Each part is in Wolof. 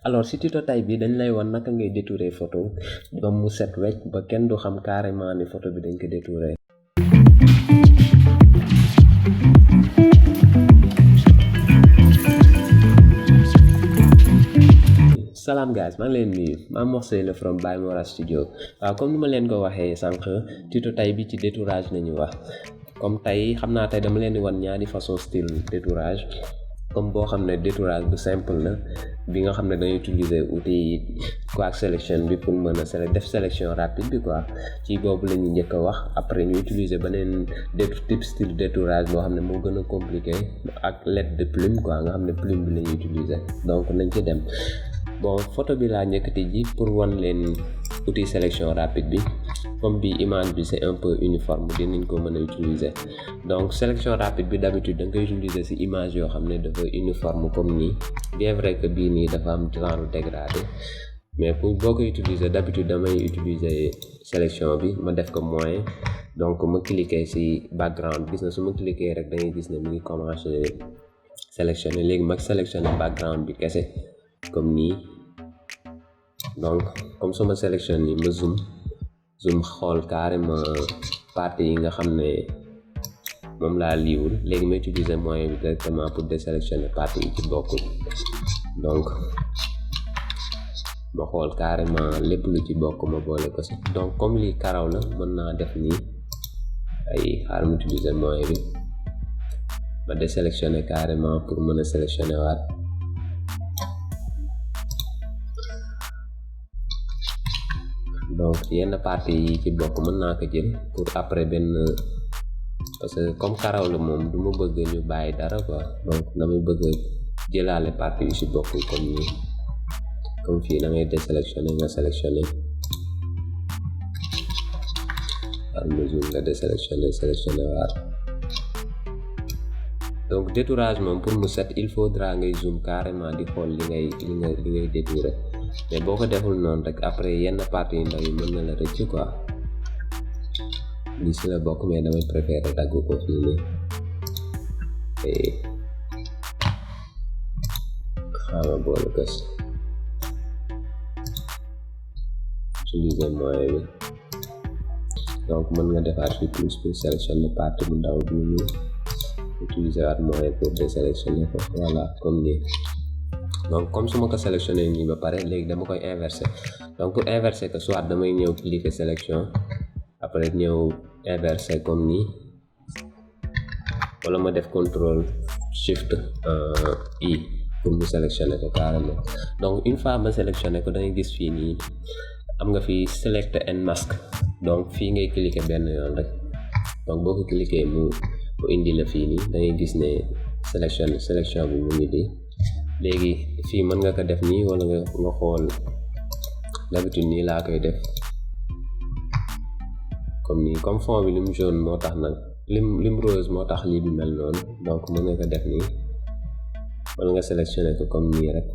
alors si tuto tay bi dañ lay wan naka ngay détourer photo ba mu set wecc ba kenn du xam carrément ni photo bi dañ ko détourer. Salam guys, maa ngi leen nuyu maa Mor Seye from Baye Mora Studio. waaw comme ni ma leen ko waxee sànq tuto tay bi ci détourage nañu wax comme tey xam naa tey dama leen di wan ñaari façon style détourage comme boo xam ne détourage bu simple la bi nga xam ne dañuy utiliser outil Quark Selection bi pour mën a def sélection rapide bi quoi ci boobu la ñuy njëkk a wax après ñu utiliser beneen type style détourage boo xam ne moo gën a compliqué ak lettre de plume quoi nga xam ne plume bi la ñuy utiliser donc nañ ci dem. bon photo bi laa njëkkati ji pour wan leen outil sélection rapide bi comme bi image bi c'est un peu uniforme dinañ ko mën a utiliser donc sélection rapide bi d'habitude da nga koy utiliser ci image yoo xam ne dafa uniforme comme nii bien vrai que bii nii dafa am genre dégradé mais pour boo koy utiliser d'habitude damay utiliser sélection bi ma def ko moyen donc ma cliquer ci background gis na su ma cliquer rek da ngay gis ne mu ngi commencer sélectionner léegi ma sélectionner background bi kese comme nii donc comme sama sélection ni ma zoom xool carrément partie yi nga xam ne moom laa liiwul léegi ma utiliser moyen bi directement pour désélectionner partie yi ci bokkul donc ma xool carrément lépp lu ci bokk ma boole ko ci donc comme lii karaw la mën naa def nii ay xaar ma utiliser moyen bi ma désélectionner carrément pour mën a sélectionner waat donc yenn partie yi ci bokk mën naa ko jël pour après benn parce que comme karaw la moom du ma bëgg ñu bàyyi dara quoi donc damay bëgg jëlaale partie yu ci bokk comme nii comme fii da ngay désélectionner nga sélectionner par mesure nga sélectionner waat donc détourage moom pour mu set il faudra ngay zoom carrément di xool li ngay détourer mais boo ko deful noonu rek après yenn parties yu ndaw yi mën na la rëcc quoi lii si la bokk mais damay préférer dagg ko fii nii xaaral boole ko si utiliser moyen bi donc mën nga defaat fii plus pour sélectionner partie bu ndaw bi nii utiliser waat moyen pour désélectionner ko voilà comme nii donc comme su ma ko sélectionné nii ba pare léegi dama koy inverser donc pour inverser que soit damay ñëw cliquer sélection après ñëw inverser comme nii wala ma def contrôle shift I pour mu sélectionner ko carrément donc une fois ma sélectionné ko da ngay gis fii nii am nga fi select and mask donc fii ngay cliquer benn yoon rek donc boo ko cliquer mu indi la fii nii da ngay gis ne sélection bi mu ngi di léegi fii mën nga ko def nii wala nga xool d'habitude nii laa koy def comme nii comme fond bi lim jaune moo tax nag lim rose moo tax lii bi mel noonu donc mën nga ko def nii wala nga sélectionner ko comme nii rek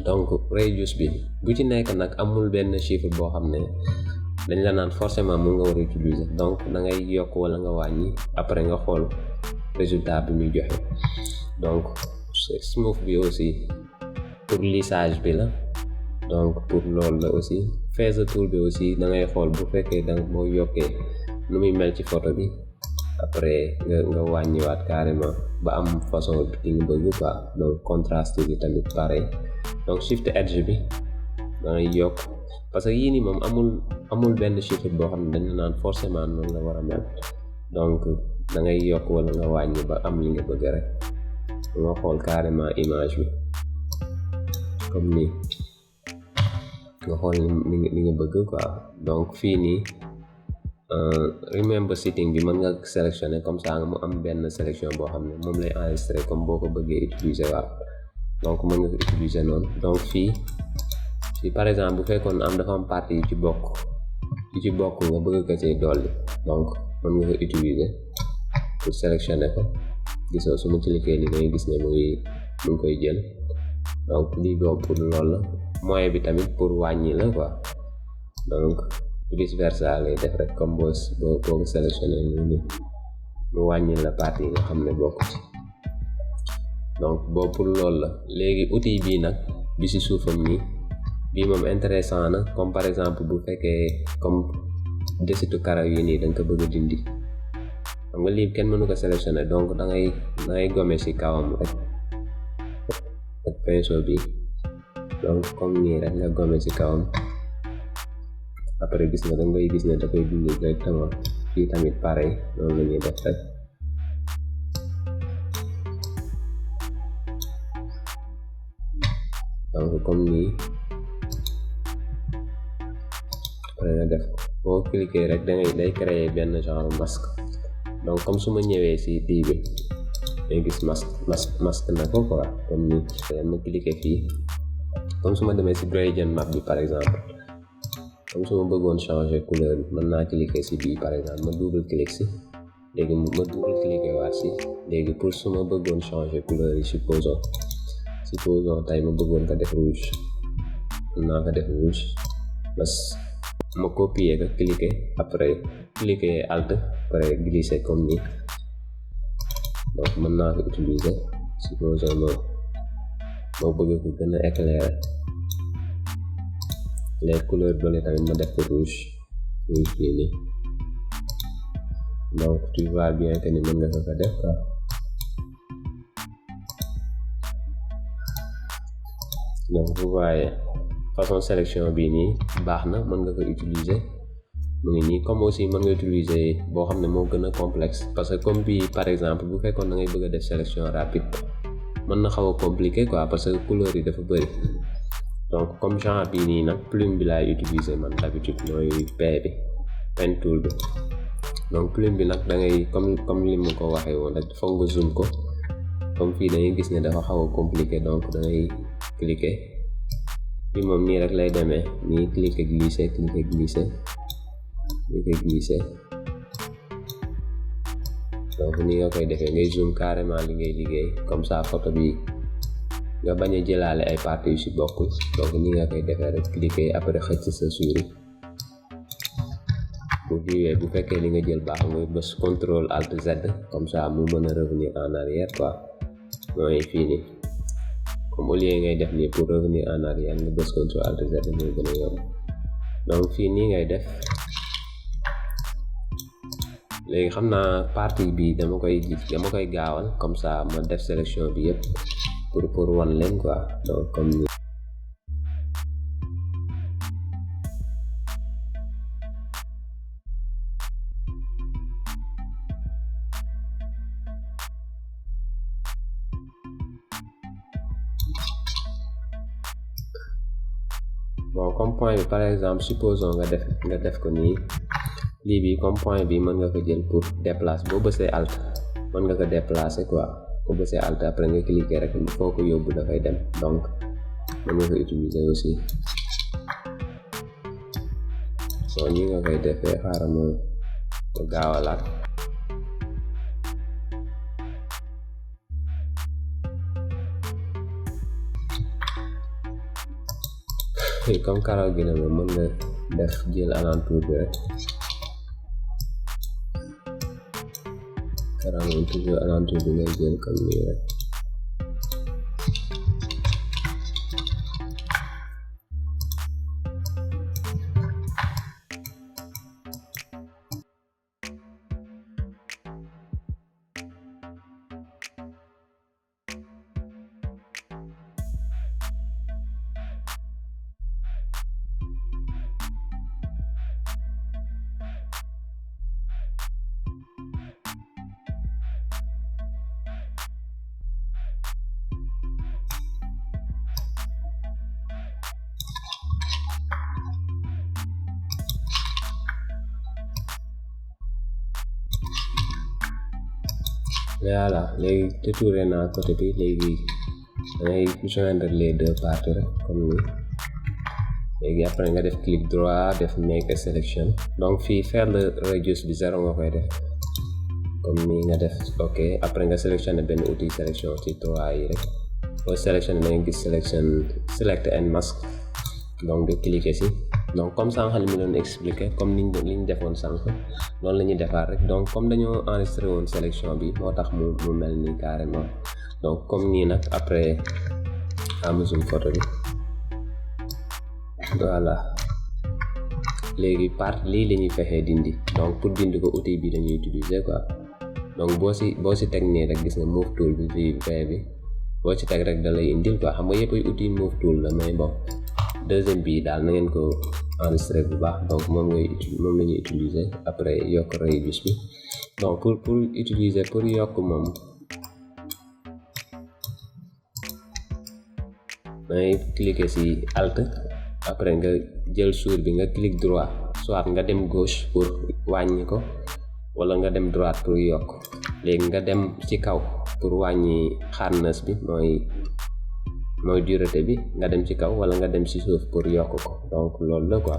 donc radius bi bu ci nekk nag amul benn chiffre boo xam ne dañ la naan forcément mën nga war a utiliser donc da ngay yokk wala nga wàññi après nga xool résultat bi muy joxe donc smooth bi aussi pour lissage bi la donc pour loolu la aussi phase tool bi aussi da ngay xool bu fekkee da nga boo yokkee nu muy mel ci photo bi après nga wàññiwaat carrément ba am façon bi nga bëgg quoi donc contraste bi tamit pareil donc shift edge bi da ngay yokk parce que yii nii moom amul benn chiffre boo xam ne dañ naan forcément noonu la war a mel donc da ngay yokk wala nga wàññi ba am li nga bëgg rek nga xool carrément image bi comme nii nga xool li nga bëgg quoi donc fii nii remember setting bi mën nga sélectionner comme ça nga mu am benn sélection boo xam ne moom lay enregistrer comme boo ko bëggee utiliser waat donc mën nga ko utiliser noonu donc fii par exemple bu fekkoon dafa am partie yu ci bokk nga bëgg ko ci dolli donc mën nga ko utiliser pour sélectionner ko gisoo su ma cliquer li ngay gis ne mu ngi koy jël donc lii boobu pour loolu la moyen bi tamit pour wàññi la quoi donc vice versa lay def rek comme boo ko sélectionné ni mu wàññi la partie yi nga xam ne bokk ci donc boobu pour loolu la. Léegi outil bii nag bi ci suufam nii bii moom intéressant na comme par exemple bu fekkee comme desitu karaw yi nii da nga ko bëgg a dindi, xam nga lii kenn mënu ko sélectionner, donc da ngay gommer ci kawam rek ak pinceau bi, donc comme nii rek nga gommer ci kawam. Après gis nga da ngay gis ne da koy dindi directement. Fii tamit pareil noonu la ñuy def rek. donc comme nii après nga def boo cliquer rek day créer benn genre masque. donc comme su ma ñëwee ci bii bi day gis masque na ko quoi, comme nii ma cliquer fii, comme su ma demee ci gradient map bi par exemple, comme su ma bëggoon changer couleur bi mën naa cliquer ci bii par exemple, ma double clic ci, léegi ma double cliquer waat ci. léegi pour su ma bëggoon changer couleur yi supposons tey ma bëggoon ko def rouge, mën naa ko def rouge, bas ma copier ko cliquer, après cliquer alt, après glisser comme nii. donc mën naa ko utiliser supposons ma bëgg ko gën a éclairer les couleurs bële tamit ma def ko rouge bii nii. donc tu vois bien que ni mën nga ko def quoi. donc vous voyez façon sélection bii nii baax na, mën nga ko utiliser mu ngi nii. comme aussi mën nga utiliser boo xam ne moo gën a complexe, parce que comme bii par exemple bu fekkoon da ngay bëgg a def sélection rapide mën na xaw a compliqué quoi, parce que couleur yi dafa bëri. donc comme genre bii nii nag plume bi laay utiliser man d'habitude, mooy pen tool bi. donc plume bi nag da ngay comme li ma ko waxee woon rek foog nga zoom ko, comme fii da ngay gis ne dafa xaw a compliqué, donc da ngay cliquer fii moom nii rek lay demee nii, cliquer glisser donc nii nga koy defee, ngay zoom carrément li ngay liggéey, comme ça photo bi nga bañ a jëlaale ay parties yu ci bokkul. donc nii nga koy defee rek cliquer, après xëcc sa souris bu fekkee li nga jël baax nga bës contrôle alt Z, comme ça mu mën a revenir en arrière quoi. mooy fii nii comme au lieu ngay def nii pour revenir en arrière nga bës contrôle alt Z mooy gën a yomb. donc fii nii ngay def. léegi xam naa partie bi dama koy gaawal, comme ça ma def sélection bi yëpp pour wan leen quoi. donc comme ni bon comme point bi par exemple supposons nga def ko nii, lii bi comme point bi mën nga ko jël pour déplacer, boo bësee alt mën nga ko déplacer quoi. boo bësee alt après nga cliquer rek foo ko yóbbu dafay dem, donc mën nga ko utiliser aussi. soo ñi nga koy defee xaaral ma gaawalaat. comme karaw gi la moom mën nga def jël alentour bi rek, karaw moom toujours alentour bi ngay jël comme nii rek. voilà léegi détourné naa côté bi, léegi dangay joindre les deux parties rek comme nii. léegi après nga def clic droit def make a selection, donc fii faire le radius bi 0 nga koy def comme nii nga def ok. après nga sélectionné benn outil sélection ci 3 yi rek, boo sélectionné da nga gis select and mask, donc nga cliquer ci. donc comme sànq li mu doon expliquer, comme li ñu defoon sànq noonu la ñuy defaat rek. donc comme dañoo enregistré woon sélection bi moo tax mu mel nii carrément. donc comme nii nag après Amazon photo bi voilà léegi part lii la ñuy fexee dindi donc pour dindi ko outil bi dañuy utiliser quoi donc boo si teg nii rek gis nga move tool bi fii bi boo ci teg rek da lay indil quoi xam nga yëpp ay outil move tool la mais bon deuxième bi daal na ngeen ko enregistré bu baax donc moom la ñuy utiliser après yokk radius bi donc pour yokk moom dangay cliquer ci alt après nga jël souris bi nga clic droit soit nga dem gauche pour wàññi ko wala nga dem droite pour yokk léegi nga dem ci kaw pour wàññi hardness bi mooy dureté bi nga dem ci kaw wala nga dem ci suuf pour yokk ko donc loolu la quoi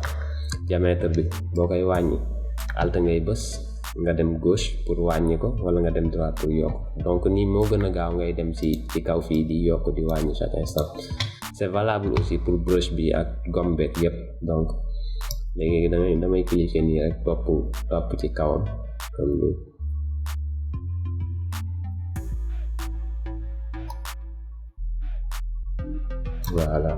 diamètre bi boo koy wàññi alt ngay bës nga dem gauche pour wàññi ko wala nga dem droite pour yokk donc nii moo gën a gaaw ngay dem ci kaw fii di yokk di wàññi chaque instant c'est valable aussi pour brush bi ak gomme beeg yépp donc léegi damay cliquer nii rek topp ci kawam comme nii voilà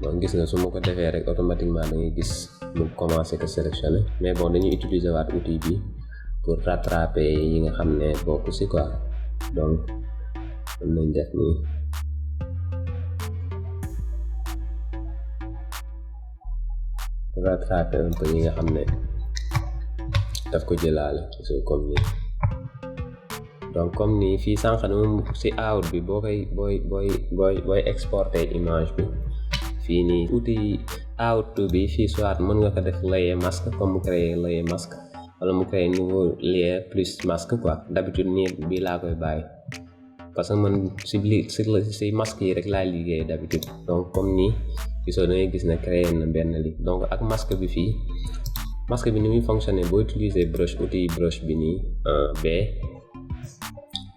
donc gis nga su ma ko defee rek automatiquement da ngay gis mu commencer ko sélectionner mais bon dañuy utiliser waat outil bi pour rattraper yi nga xam ne bokk ci quoi donc mën nañ def nii rattraper un peu yi nga xam ne daf ko jëlaale comme nii donc comme nii fii sànq dama ci out bi booy exporter image bi fii nii outil out bi fii soit mën nga ko def layer masque comme mu créer layer masque wala mu créer nouveau layer plus masque quoi d'habitude nii bii laa koy bàyyi parce que man ci masque yi rek laay liggéey d'habitude donc comme nii gisoo da ngay gis ne créer na benn li donc ak masque bi fii masque bi ni muy fonctionner boo utiliser brush outil brush bi nii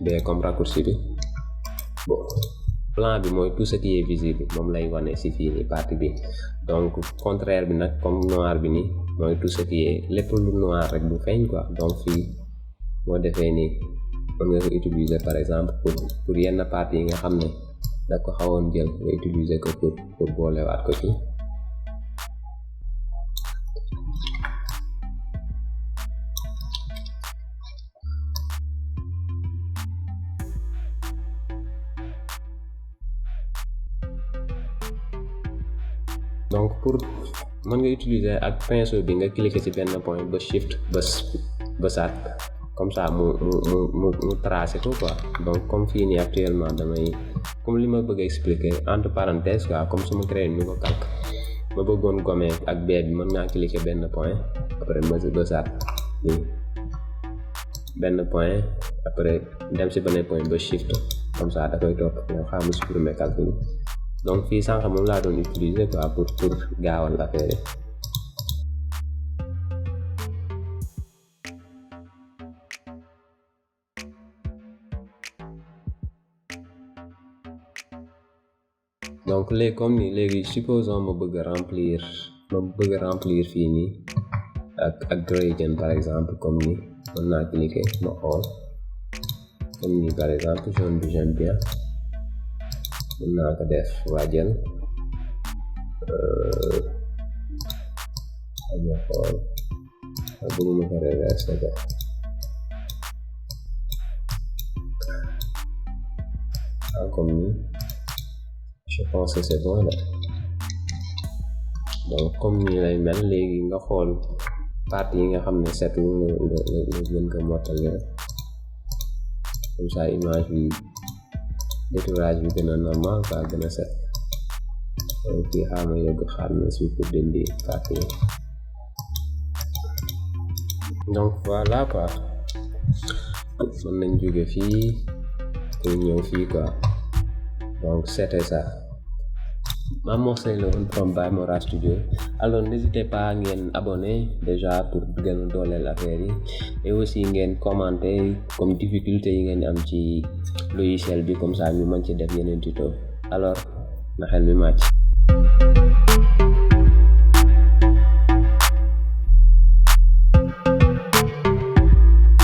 B comme raccourci bi bon blanc bi mooy tout ce qui est visible moom lay wane ci fii nii partie bi donc contraire bi nag comme noir bi nii mooy tout ce qui est lépp lu noir rek bu feeñ quoi donc fii boo defee nii mën nga ko utiliser par exemple pour yenn parties yi nga xam ne da ko xawoon jël nga utiliser ko pour boolewaat ko ci donc pour mën nga utiliser ak pinceau bi nga cliquer ci benn point ba shift bësaat comme ça mu tracer ko quoi donc comme fii nii actuellement damay comme li ma bëgg expliquer entre parenthèses quoi comme su ma créer nouveau calque ma bëggoon gommer ak B bi mën naa cliquer benn point après ma bësaat nii benn point après dem ci benn point ba shift comme ça da koy topp nga xam ne supprimer calque bi donc fii sànq moom laa doon utiliser quoi pour gaawal affaire yi donc léegi comme ni léegi supposons ma bëgg remplir fii nii ak gradient par exemple comme ni mën naa cliquer ma xool comme ni par exemple jaune bi j'aime bien mën naa ko def waajal ama xool bëgguma ko reverser ko comme ni je pense que c'est bon là donc comme ni lay mel léegi nga xool partie yi nga xam ne setul nga gën ko mottali rek comme ça image bi détourage bi gën a normal quoi gën a set donc fii xaama yóbbu xaar na si pour dindi partie yi donc voilà quoi mën nañ jóge fii pour ñëw fii quoi donc c'était ça Mamor Seye la woon from Baymora Studio alors n'hésitez pas ngeen abonner déjà pour gën a dooleel affaire yi et aussi ngeen commenter comme difficulté yi ngeen am ci logiciel bi comme ça ñu mën ci def yeneen tuto alors na xel mi màcc